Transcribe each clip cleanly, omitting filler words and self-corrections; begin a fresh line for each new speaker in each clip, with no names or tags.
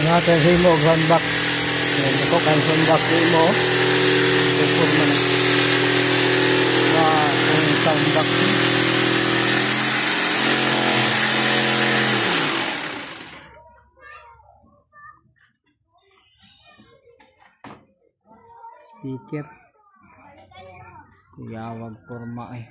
Natin himo og soundbox. Yan ako kang soundbox himo. Pupurma na. Wa ang soundbox. Speaker. Kuyawag porma eh.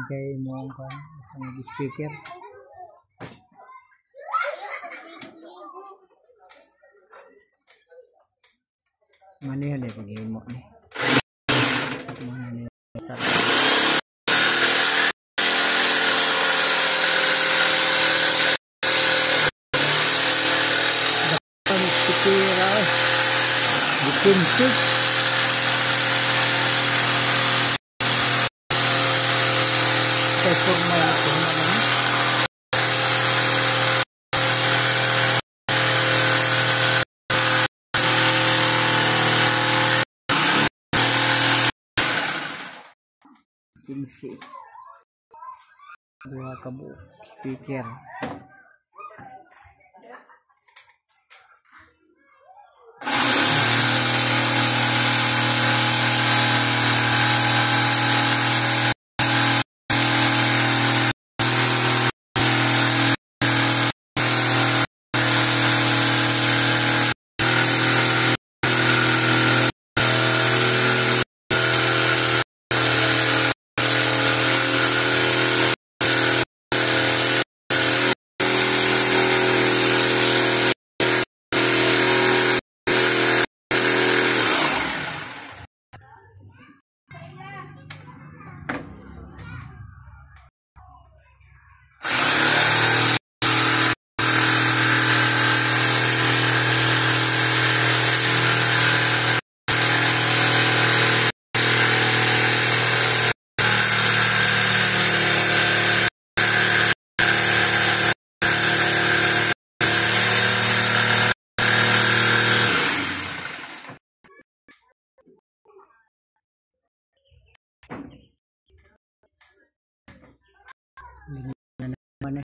Kay mo ang speaker. Manihan eh paghimo ni. Mana ni speaker. Bikin. Forma ito naman. Kinsi. Duha ka buok speaker. Mana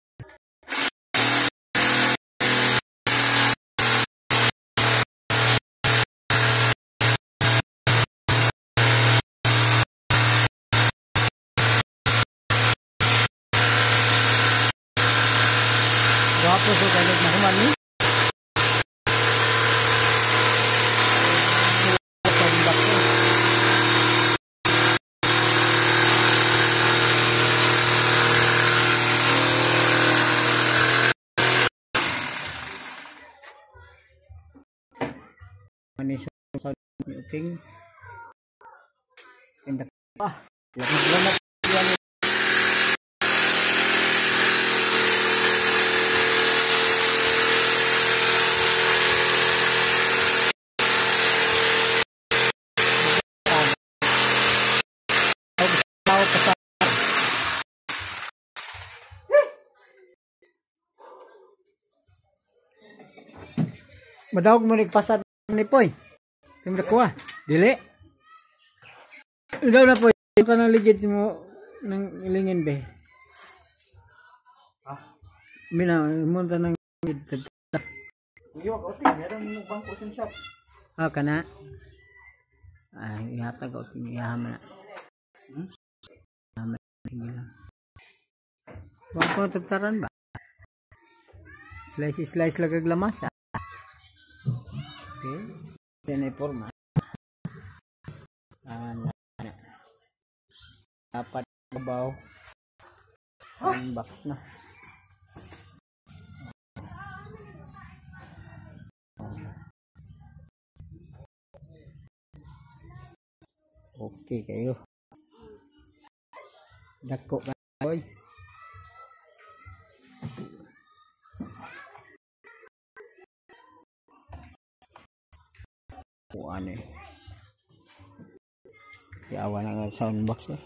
Gwapo so kalit na human ni. Manisyo sa uting tindak ah lamag-lamag yan. Madawag mo nagpasad ni Poy. Kaya kuha. Dili. Ikaw na Poy. Ito na ligid mo ng lingin be.
Ah?
Mina, munta ng ligid.
Iyo, uting. Meron ng bangko sa shop.
Ah, kana? Ay, ihatag uting. Iyahaman na.
Hmm?
Iyahaman na. Bangko tagtaran ba? Slice, slice lagag lamas ah. Okay. Yan ay forma. Ano, dapat babaw. Ang box na. Okay kayo. Dako ba oy. Kuan eh. Yawa na nga sound box eh.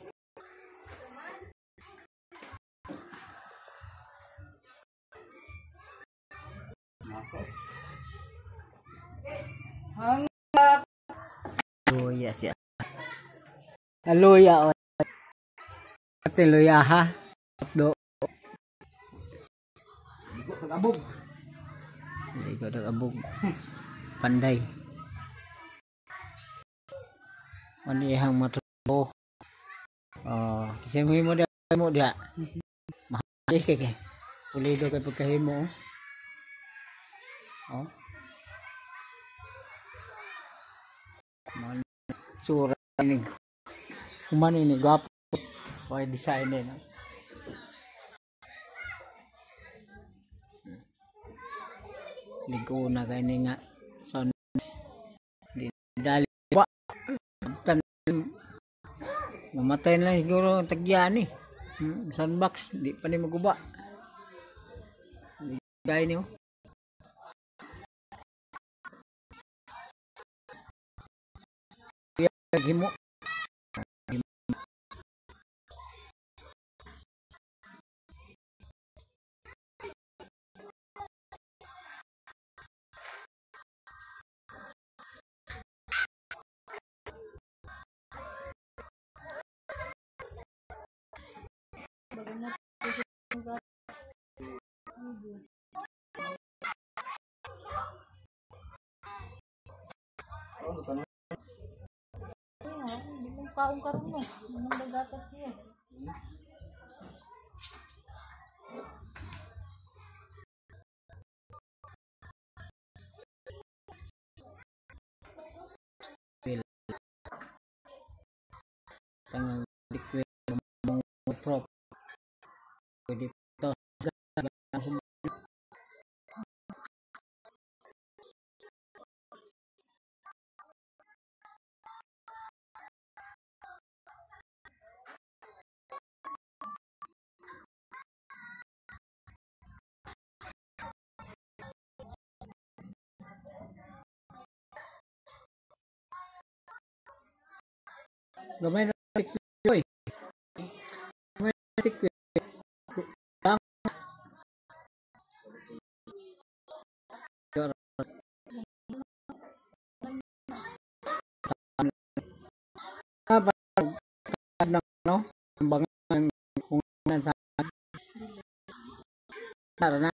Hang
Luya siya. Luya o. Ate luya ha. Do.
Ligo sa abog.
Ligo sa abog. Panday. Manihang matrabaho. Oh, kasi mo mo diha mo diha. Mahal kay kay. Pulido kay pagkahimo. Oh. Man sura ni human ni gwapo. Way design eh, no? Ligo na kay ni nga son di dali wa tan mamatay na lang siguro ang tagyan eh. Soundbox di pa ni maguba. Gaya niyo. Himo.
Hindi mo kaon karon no. Anong bagatas niya?
Tangang liquid mong prop. Pwede to. Gamay na tikwi. Gamay na tikwi. Lang. No? Ang bangang kung sa na.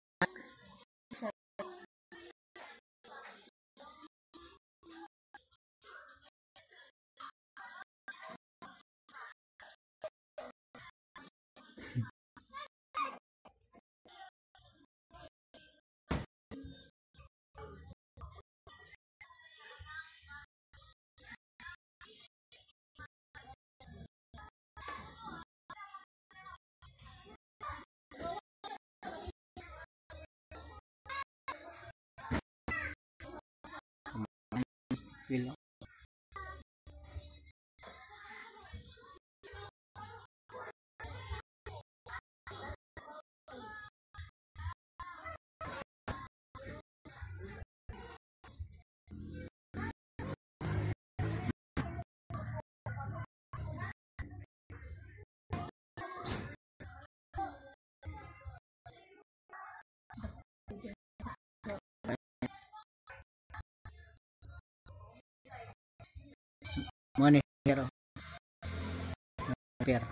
Will. Money hero. Pero.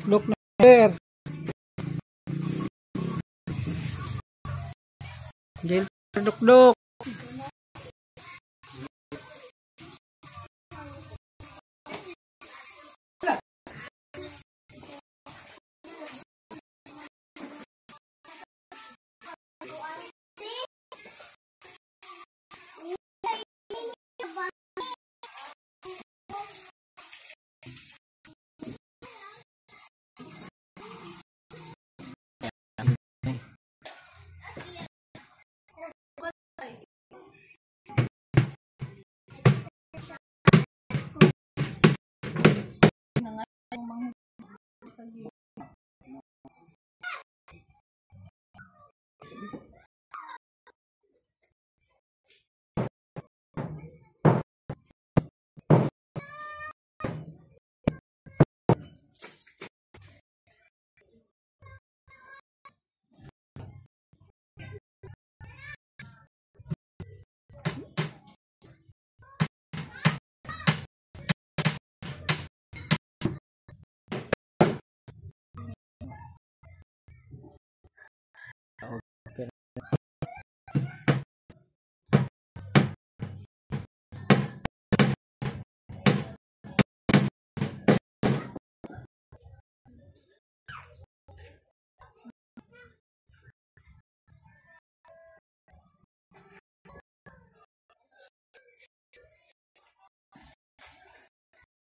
Look na sir. Jail duk-duk.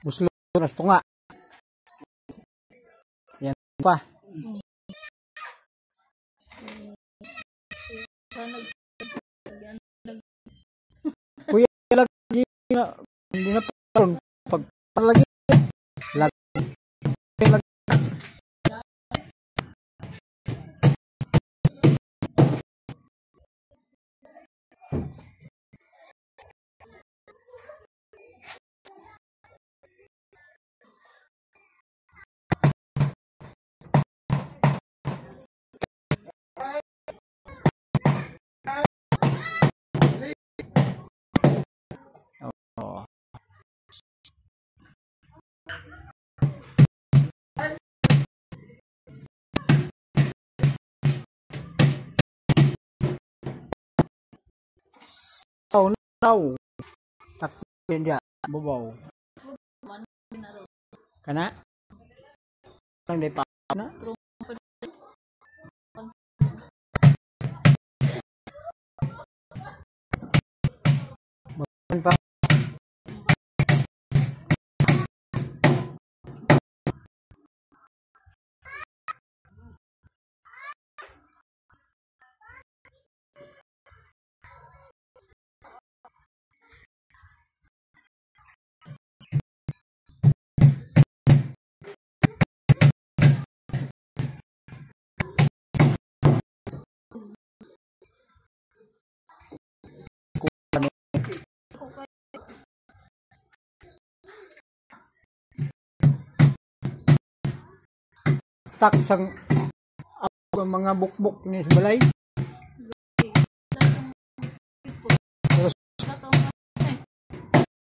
Buslo nas tunga. Yan pa. Kuya lagi na hindi na pa pag lagi lagi lagi. Oh. Oh no. Takpin dia babaw. Kana? Lang di pa na. Pa. Tak sang ang mga bukbuk ni sa balay.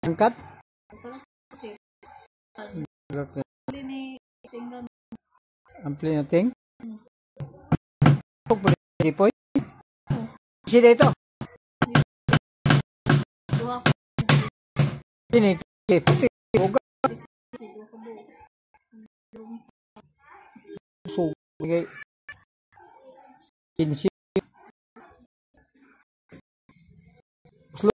Angkat. Ampli nating. Poy. Si dito. Ini puti. So, okay. Kinsi. Slow.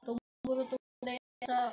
Tunggu sa